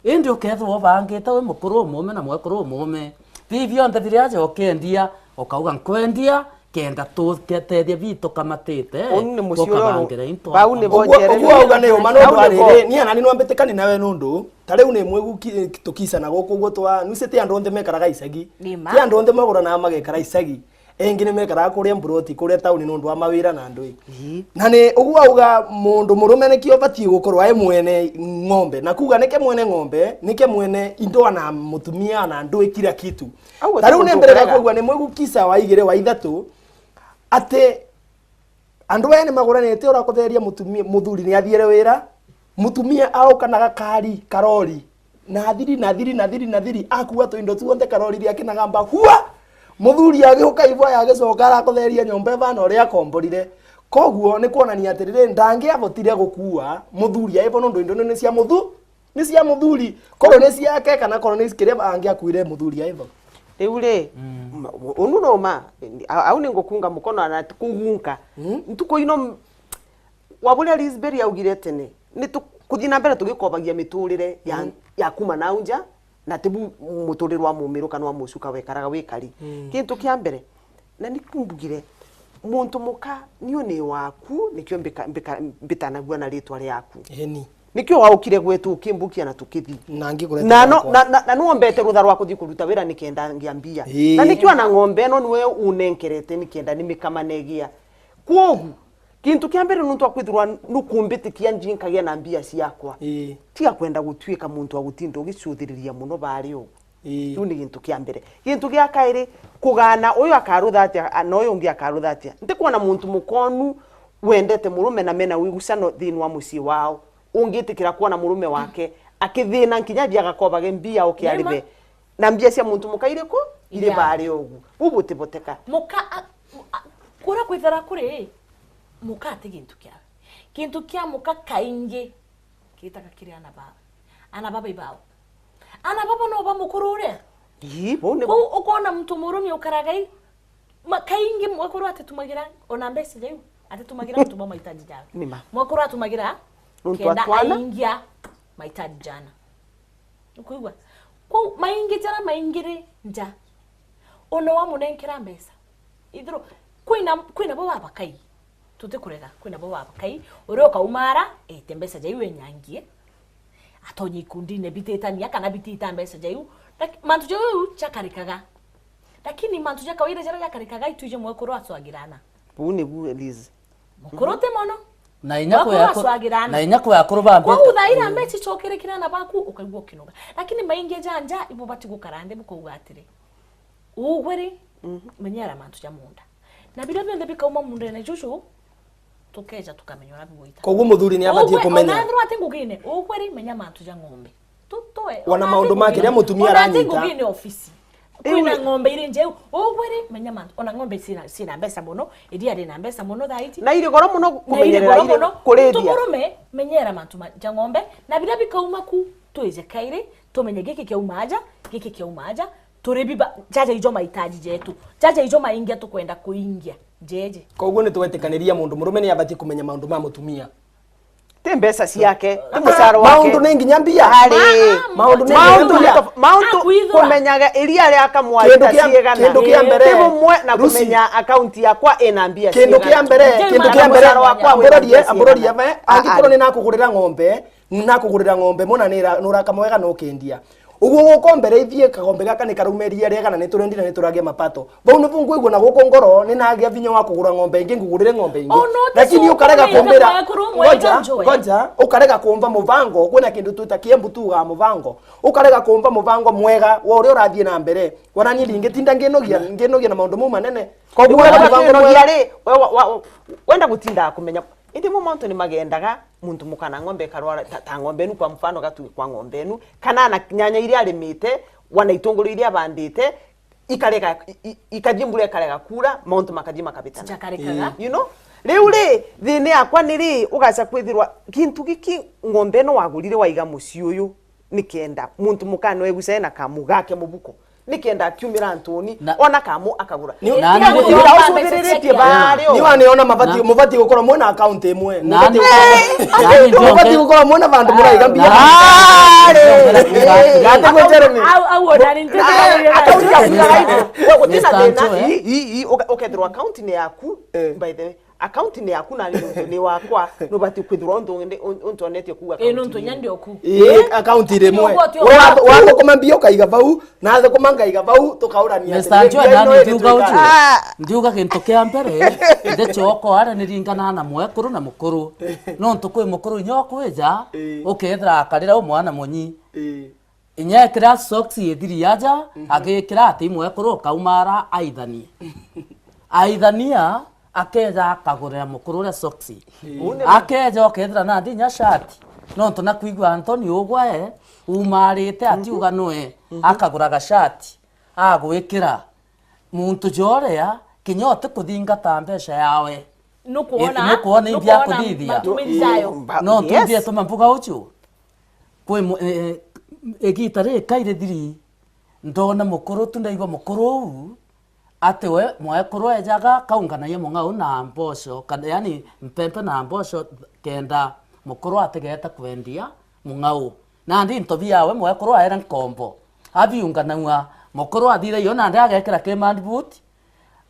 Indi ukethirwa ubangite wi mukuru umume na mwekuru umume. Bibi bionthe biria aja ukendia, ukauga, "Nkwendia, kenda tutethia bitu kamatite." Uni ni muciuroro. Bau ni bo Jeremy. Uguo, uguo auga ni uma nondu ariri, ni anani no mbitikani nawe nondu, ta riu ni mwigu ki-, tukisana guku uguo twa, nusi ti andu onthe mekaraga icagi. Ni ma. Ti andu onthe maguranaga magekara icagi. Engi ni mekaraga kuria mburoti, kuria tauni nundu wa mawira na ndui. Ii. Na ni uguo auga mundu murume nikio batie gukorwa e mwene ng'ombe. Na kuuga nike mwene ng'ombe, nike mwene indo na mutumia na ndui kila kitu. Au Ta riu ni mbere ga tukugerera. Kuigua ni mwigu kisa wa igiri wa ithatu, ati andu aya ni maguranite urakutheria mutumia, muthuri ni athiere wira, mutumia auka na gakari, karori, na thiri, na thiri, na thiri, na thiri, akua tuindo tuonthe karori riake na gamba, hua! Muthuri agiuka ivo ya gicoka arakutheria nyomba ivana uria akomborire. Koguo ni kuonania atiriri, ndangiabotire gukua muthuri aivo nundu indo ni cia muthu-, ni cia muthuri. Korwo ni ciake kana korwo ni kiria angiakuire muthuri aivo. Riu ri, Mm. ma-, unu no ma, a-, au ni ngukunga mukono na kugunka. Mm. Ntuku ino m-, wa buria Lisbeth augire tene, ni tu-, kuthii na mbere tugikobagia miturire ya, Mm. ya kuma nau nja, na tibu muturire wa mumiru kana wa mucuka wekaraga wikari. Mm. Kintu kia mbere, na ni kumbugire, muntu muka, niu ni waku, nikio mbika-, mbika-, mbitanagua na ritwa riaku. Eni. Nikio waukire gwetu ukimbukia na tukithi. Na ngikureta Na no, gwakwa. na, na, na nwombete rutha rwa kuthi kuruta wira nikenda ngia mbia. Ii. Na nikio na ng'ombe ino niwe unenkerete nikenda nimikamanegia. Kwogu, kintu kia mbere nuntu wa kwithirwa nukumbitikia nji nkagia na mbia ciakwa. Ii. Tiga kwenda gutuika muntu wa gutinda ugicuthiriria muno bari ugu. Ii. Kiu ni gintu kia mbere. Gintu gia kairi, kugana uyu akarutha atia, a, na uyu ungi akarutha atia. Ntikwona muntu mukonu wendete murume na mena wigucano thiini wa mucii wao, ungitikira kwona murume wake akithina nkinya athi agakobage mbia oke Ni ma. arithe. Na mbia cia muntu muka iriku? Iri Ya. bari ugu. Bu butiboteka. Muka, a, a, kuria kwithira kuri, muka ati gintu kiawe. Gintu kia muka kaingi gitaga kiri ana baba. Ana baba ibao. Ana baba no ba mukuru uria. Ii, bau ni Kwou ukona muntu murumia ukaraga i, ma-, kaingi mwekuru atitumagira ona mbeca jau, atitumagira muntu bwa mahitaji jawe. Ni ma. Mwekuru atumagira Nuntu kenda atwana. aingia mahitaji jana. Ukuigua? Kwou maingi jara maingire nja. Ona wamunenkera mbeca. Ithiro, kwina, kwina bo babakai. Tutikurega, kwina bo babakai. Uria ukaumara, ete mbeca jaiu enyangie. Atonye ikundine bititania kana bitita mbeca jaiu. Lak-, mantu jau jakarikaga. Lakini mantu ja kawaida jaria jakarikaga itwije mwekuru acwagirana. Buu nibu, Liz. Mukuru ti mono. Na inya Mwekuru kwe akuru, acwagirana. Na inya kwe akuru ba Kwou mbete. thaira mbeca icokere kiri ana baku, ukaigua ukinoga. Lakini maingi ja nja, ibu bati gukara nthi bukauga atiri, ugwe ri, Mhm. menyera mantu ja munda. Na biria bionthe bikauma mundene juju, tukeja tukamenya uria bigwita. Koguo muthuri ni abatie Ugwe, kumenya. Ona ethirwa ati ngugine, ugwe ri, menya mantu ja ng'ombe. Tutoe. Wana Ona maundu ati ma kiria ngugine, mutumia ona ati aranyita. ngugine ofisi. Riu Kwina ri- ng'ombe iri njeu, ugwe ri, menya mantu. Ona ng'ombe cina, cina mbeca mono, iria rina mbeca mono thaiti. Na iri goro mono Na iri kumenyerera goro iri mono. kurithia. Tumurume, menyera mantu ma, ja ng'ombe, na biria bikauma ku, twije kairi, tumenye giki kiauma aja, giki kiauma aja, turi biba, jaja ijo mahitaji jetu, jaja ijo maingia tukwenda kuingia, jeje. Koguo ni twetikaniria mundu murume ni abatie kumenya maundu ma mutumia. Ti mbeca ciake, ti Ah, mucara wake. Maundu ni nginya mbia. Ari. Ah, ah, Maundu ni Maundu nginya ni mbia. tof-, maundu Akwithura. kumenyaga iria ria kamwari Kindu na kia, ciigana. kindu kia mbere. Ti bumwe na Lucy. kumenya akaunti yakwa ina mbia Kindu kia ciigana. mbere, Ndio kindu maana kia mbere. mucara wakwa wina Amburorie, mbia amburorie ciigana. me, Ah, angikorwo ah. ni nakugurira ng'ombe, Nakugurira ng'ombe muna nira-, nurakama wega na ukendia. Uguo gukombereithie kagombe gaka ni karauma iria riega na ni turendi na ni turagia mapato. Bau nibu ngwigua na guku ngoro ni nagia vinya wa kugura ng'ombe ingi, ngugurire ng'ombe ingi. Oh, no, ti Lakini so ukarega kumenya kumbira, mwekuru mwega ngoja, njoe. ngoja, ukarega kumba mubango, kwina kindu twita Kiembu tuga mubango. Ukarega kumba mubango mwega wa uria urathie na mbere. Wana ni ringi tinda nginogia, nginogia na maundu mau manene. Koguo Ngwenda wega mubango kwinogia mwega. ri, we wa, wa, wenda gutinda kumenya. Indi mo mauntu ni magendaga, muntu mukana ng'ombe ikarwara, ta, ta ng'ombe inu kwa mfano, gatui kwa ng'ombe inu, kana na nyanya iria arimite, wana itunguru iria abandite, ikarega, i, i, ikathii mbura ikarega kuura, mauntu makathii makabitana. Jakarekaga. You know? Riu ri, thina yakwa ni ri, ugaca kwithirwa, gintu giki ng'ombe ino wagurire waiga mucii uyu, nikenda muntu mukana egucae na kamu gake mubuko. Nikenda akiumira antuni, Na ona kamu akagura. Ni-, Na Tiga ni-, gutinda ucubiriritie baari o. Ni waniona mabati, Na- mubati gukorwo mwina account imwe. Na Mubati ni-, gukorwo, na ni mubati njonge- gukorwa mwina vandu muraiga mbia. Na- Ari. Gate gwe Jeremy. Au, au, ona ni ntetekanire na Account ya kuiga gaibu. We gutina Mister thina. Antoe. Ii, ii, ii, uka-, ukethirwa account ni yaku, Eh. by the way. Account ni yaku na ni muntu ni wakwa, nubati kwithirwa untu ndi-, un-, untu onetie kuuga. Ii, account nuntu ni nya ndi oku. Ii, account iri imwe. Ni ugwe uti oku. Wathukuma mbia ukaiga vau, nathukuma ngaiga vau, tukaurania. Mister Njua, nani ndiuga uju? Ah. Ndiuga gintu kia mbere, ndi choko aria niringanaga na mwekuru na mukuru. Nontu kwi mukuru inya ukwija, ii, ukethira akarira u mwana munyi. Ii. Inya ekira socks ithiri aja, mhm, agikira ati imwekuru ukaumara aithanie. Aithania, akeja akagurira mukuru uria socks. Ii. Akeja ukethira nandi inya shati. Nontu na kwigua Anthony ugwa e, umarite atiuga nwe, mhm, akagura gashati, agwikira. Muntu joria, kinya utikuthingata mbeca yawe. Nukwona, nukwona imbia nukwona akuthithia. Matumizi jayo. Mba-, no yes. Tuthie tuma mbuga uju. Kwi mu-, e-, e-, igita riri kairi thiri, ndona mukuru tu, ndaigua mukuru uu, ati we mwekuru ejaga, kaunganagia mung'au na mboco, kana, yani, mpempe na mboco, kenda mukuru atigete kwendia mung'au. Nandi into biawe mwekuru aere nkombo. Abiunganagua, mukuru athire iyo nandi agekira ki man boot,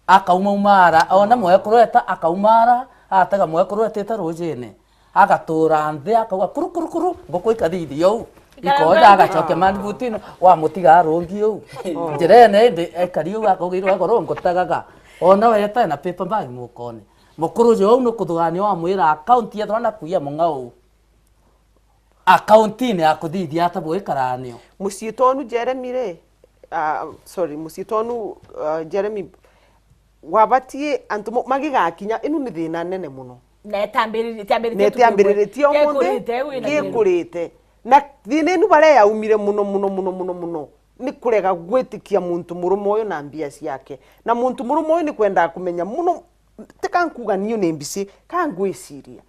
akaumaumara, ona mwekuru eta, akaumara, atega mwekuru etite rujine. Agatuura nthi, akauga, "Kuru, kuru, kuru, nguku ikathithia uu." Ikoja, agacokia man boot ino, wamutiga arungi uu. Njirene indi ekari uu, akauga, "Irwe goro ngutagaga." Ona we eta na paper bag mukone. Mukuru uju uu nukuthugania wamwira account yethirwa na kuia mung'au. Akaunti-ini ya kuthithia ata bwikaraanio? Muciitonu Jeremy ri, ah, sorry, muciitonu, ah, Jeremy, wabatie antu mo-, magigakinya, inu ni thina nene muno. Na itambiriri-, itiambiritie na itiambiriritie umunthi, gikurite, wina thina. Gikurite. Na thina inu baria yaumire muno, muno, muno, muno, muno, ni kurega gwitikia muntu murume uyu na mbia ciake. Na muntu murume uyu ni kwendaga kumenya muno, tika nkuuga niu ni mbici, ka ngwiciria.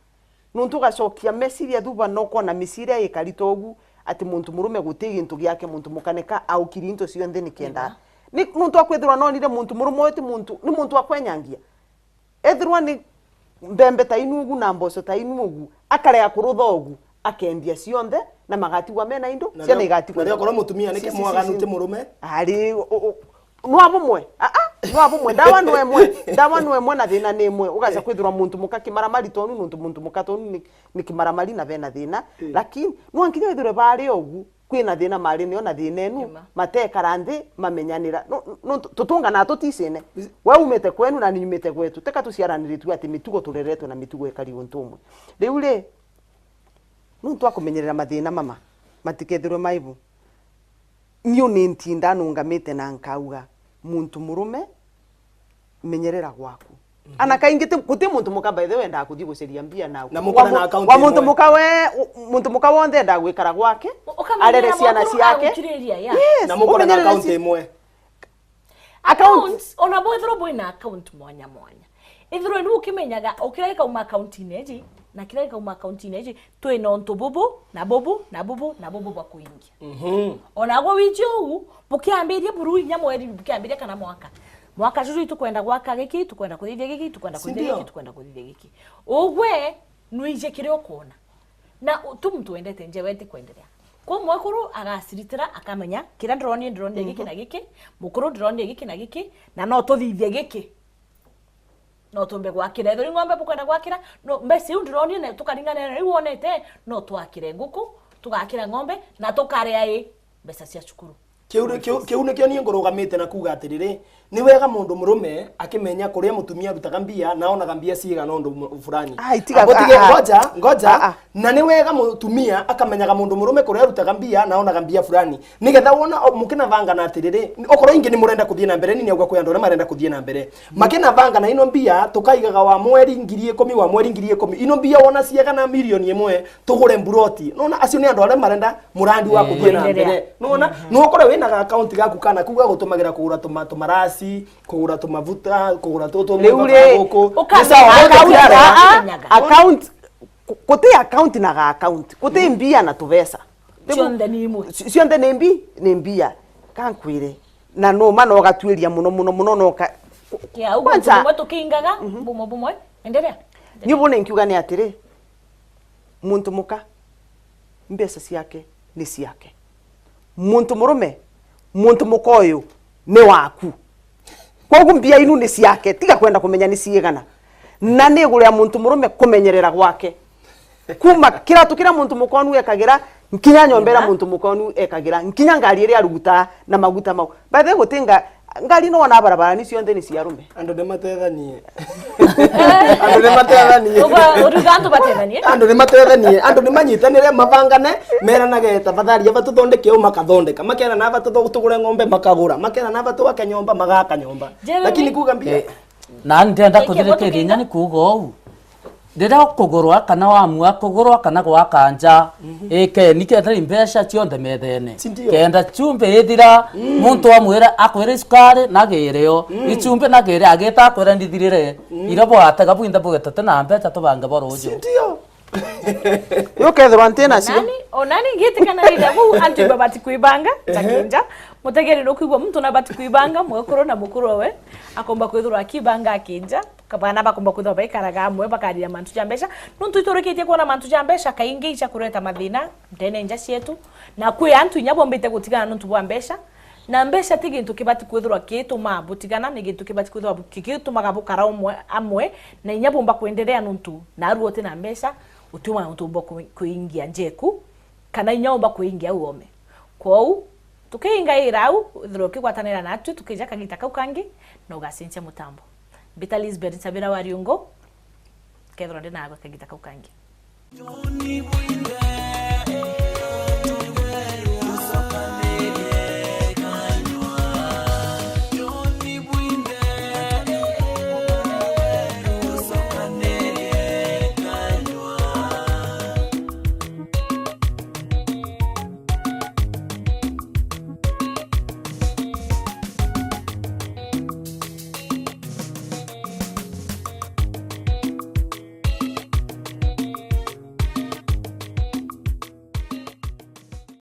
Nuntu ugacokia meciria thuba, na ukona miciria ikari ta ugu, ati muntu murume guti gintu giake, muntu muka nika aukiri into cionthe nikenda. Ina. Ni, nuntu akwithirwa nonire muntu murume uyu ti muntu, ni muntu wa kwenyangia. Ethirwa ni mbembe ta inu ugu na mboco ta inu ugu, akarega kurutha ugu, akendia cionthe, na magatigwa mena indo, na ciana ria-, igatigwa na ria indo. Korwo mutumia nike mwaganu ti murume. Ari, u-, u-, Nwa bumwe. Aa, nwa bumwe. Ndawa nwa imwe. Ndawa nwa imwe na thina ni imwe. Ugaca kwithirwa muntu muka kimaramari tonu, nuntu muntu muka tonu ni, ni kimaramari na bena thina. Eh. Lakini, nwa nkinya withirwe bari ugu, kwina thina mari nio na thina enu, matekara nthi, mamenyanira. No, no, tutungana tuticine. We umite kwenu na ni nyumite gwetu. Teka tuciaraniritue ati mitugo tureretwe na mitugo ikari untu umwe. Riu ri, nuntu wa kumenyerera mathina mama, matikethirwe maibu. Niu ni ntinda nungamite na nkauga, muntu murume, menyerera gwaku. Mhm. Ana kaingi ti, guti muntu muka, by the way, endaga kuthii guceria mbia na, na mukona wa mu-, na account wa muntu imwe. Muka we, u-, muntu muka wonthe endaga gwikara gwake, u-, ukamenyera arere ciana mwekuru ciake. Agukiriria, yeah. Yes, na mukona na umenyerere account ci-, imwe. Account. Accounts, ona bwethirwa bwina account mwanya mwanya. Ithirwe ni ukimenyaga, o kiria gikauma account-ini iji, na kiria gikauma account-ini iji, twina untu bubu, na bubu, na bubu, na bubu bwa kuingia. Mhm. Ona gwe wiji uu, bukiambiria buru inya mweri, bukiambiria kana mwaka. Mwaka juju itukwenda gwaka giki, itukwenda kuthithia giki, itukwenda kuthithia giki, itukwenda kuthithia giki. Ugwe, nwiji kiria ukwona. Na u-, tu muntu wendete njewe ti kwenderea. Kwa mwekuru agaciritira, akamenya, kiria ndironie, ndironire giki na giki, mukuru ndironire giki na giki, na no tuthithie giki. No tumbe gwakira. Ethirwa ni ng'ombe bukwenda gwakira, no, mbeca iu ndironie na tukaringana na riu wonete, no twakire nguku, tugakira ng'ombe, na tukaria i mbeca cia cukuru. Kiu ni, kiu, kiu nikio nie ngurugamite na kuuga atiriri, ni wega mundu murume akimenya kuria mutumia arutaga mbia na onaga mbia ciigana undu mu-, fulani. Ai, tiga, abo tige, ah, ah. Ngoja, ngoja. Ah, ah. Na ni wega mutumia akamenyaga mundu murume kuria arutaga mbia na onaga mbia fulani. Nigetha wona o-, mukinavangana atiriri, okorwo ingi ni murenda kuthii na mbere, ni niauga kwi andu aria marenda kuthii na mbere. Makinavangana ino mbia, tukaigaga wa mweri ngiri ikumi, wa mweri ngiri ikumi. Ino mbia wona ciegana milioni imwe, tugure mburoti. Nona acio ni andu aria marenda murandi wa, eh, kuthii na mbere. Nona, mhm, no ukore wina ga account gaku kana kau gagutumagira kugura tuma-, tumaraci, kugura tumavuta, kugura tutu, riu ri, guku. Ni sawa, account, account, ku-, guti account na ga account. Guti mbia na tubeca. Cionthe ni imwe. Ci-, cionthe ni mbi-, ni mbia. Kankwire. Na no ma no gatuiria muno, muno, muno no ka-, kia uguo kwanza, bumwe tukingaga, mhm, bumwe, bumwe. Endelea. Ni bune nkiuga ni atiri, muntu muka, mbeca ciake ni ciake. Muntu murume, muntu muka uyu ni waku. Koguo mbia inu ni ciake, tiga kwenda kumenya ni ciigana. Na ni iguru ya muntu murume kumenyerera gwake. Kuma kiratu kiria muntu mukonu ekagira, nkinya nyomba iria muntu mukonu ekagira, nkinya ngari iria arugutaa na maguta mau. By the way, guti nga-, ngari no wona barabara ni cionthe ni cia arume. Andu ni matethanie. Andu ni matethanie. Uga, uruga antu batethanie? Andu ni matethanie. Andu ni manyitanire, mabangane, meranage tafadhali aba tuthondeke uu, makathondeka. Makerana aba tutho-, tugure ng'ombe, makagura. Makerana aba twake nyomba, magaka nyomba. Jeremy. Lakini kuga mbia. Eh, na ndenda kuthirikiria inya ni kuuga uu. Riria ukugurwa kana wamua kugurwa kana gwaka nja, ikeni kethira i mbeca cionthe methene. Si ndio? Kenda chumbi ithira, muntu amwira, akwira icukari na girio, ichumbi na girio, agita akwira ndithirire. Iria bwatega bwinthe bugitete na mbeca tubange bwa ruju. Si ndio? Ukethirwa nti nacio. Onani, onani ngitikana rinda buu antu ibabati kwibanga, ta kinja. Mutegeri nukwigua muntu nabati kwibanga, mwekuru na mukuru we, akomba kwithirwa akibanga akinja. Ka-, bana bakomba kwithirwa baikaraga amwe, bakariria mantu ja mbeca. Nontu iturikitie kwona mantu ja mbeca kaingi icha kureta mathina ndene nja cietu, na kwi antu inya bombite gutigana nontu bwa mbeca. Na mbeca ti gintu kibati kwithirwa gitumaa butigana, ni gintu kibati kwithirwa bu-, gigitumaga bukara umwe, amwe, na inya bumba kwenderea nontu naarua uti na mbeca, utiuma untu umba ku-, kuingia njeku, kana inya umba kuingia uome. Kwou, tukiingaira au, withirwe ukigwatanira natwi, tukija kagita kau kangi, na ugacenjia mutambo. Mbita Lisbeth Nchabira wa Riungu, kethirwa ndi nawe kagita kau kangi.